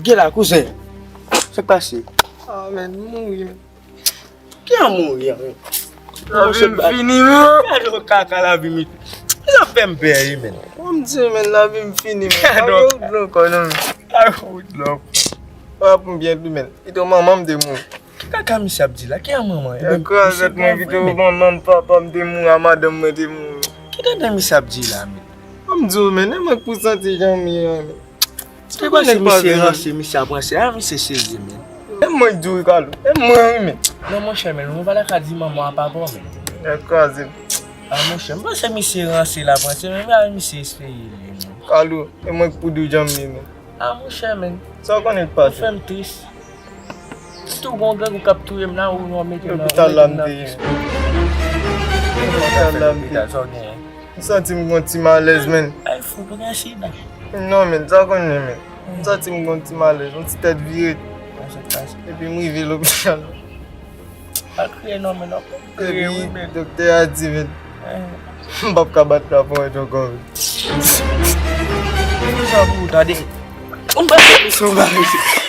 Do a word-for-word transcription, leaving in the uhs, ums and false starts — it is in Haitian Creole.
Gen la, kouzen. Sa k pase? Ah, men, m mouri, men. Ki an mouri an, men? Lavi m fini, men. Gade yon kaka lavi m. Sa fè m pè, wi, men. Bon, m di, men, lavi m fini, men. Gade yon kaka. Gade yon kaka, non, men. Gade yon kaka. Wap m byen tou, men. Pito manman m te mouri. Ki kaka misye ap di la? Ki an manman? Ebyen, kraze tèt mwen, pito manman m, papa m te mouri, a madanm mwen te mouri. Ki kaka misye ap di la, men? An m di w, men, e mwen k pou santi jan m ye an, men. Ou te panse misye ranse, misye ap ranse? A, misye serye, men. E mwen k di w, Kalou. E mwen, wi, men. Non, monchè, men, nou pa ta ka di manman apa pa w, men. Nèg kraze. A, monchè, m panse misye ranse, l ap ranse, men, men, misye serye, men. Kalou, e mwen k pou di w jan m ye, men. A, monchè, men. Sa w konnen k pase? Ou fè m tris. Sitou gon grangou k ap touye m la, ou nou mete nan, ou mete m nan prizon. Lopital la m te ye. Lopital la m te ye. Sa w genyen? M santi m gon ti malèz, men. Ay, fou, ou gen sida? Non, men, sa w konnen, men. M santi m gon ti malèz, yon ti tèt vire. Epi m rive lopital. Pa kriye non, men, non. Epi doktè a di, men, m p ap ka bat la ponyèt ankò, men. Sa pou ou tande? Ou pa fè misyon ba mesye.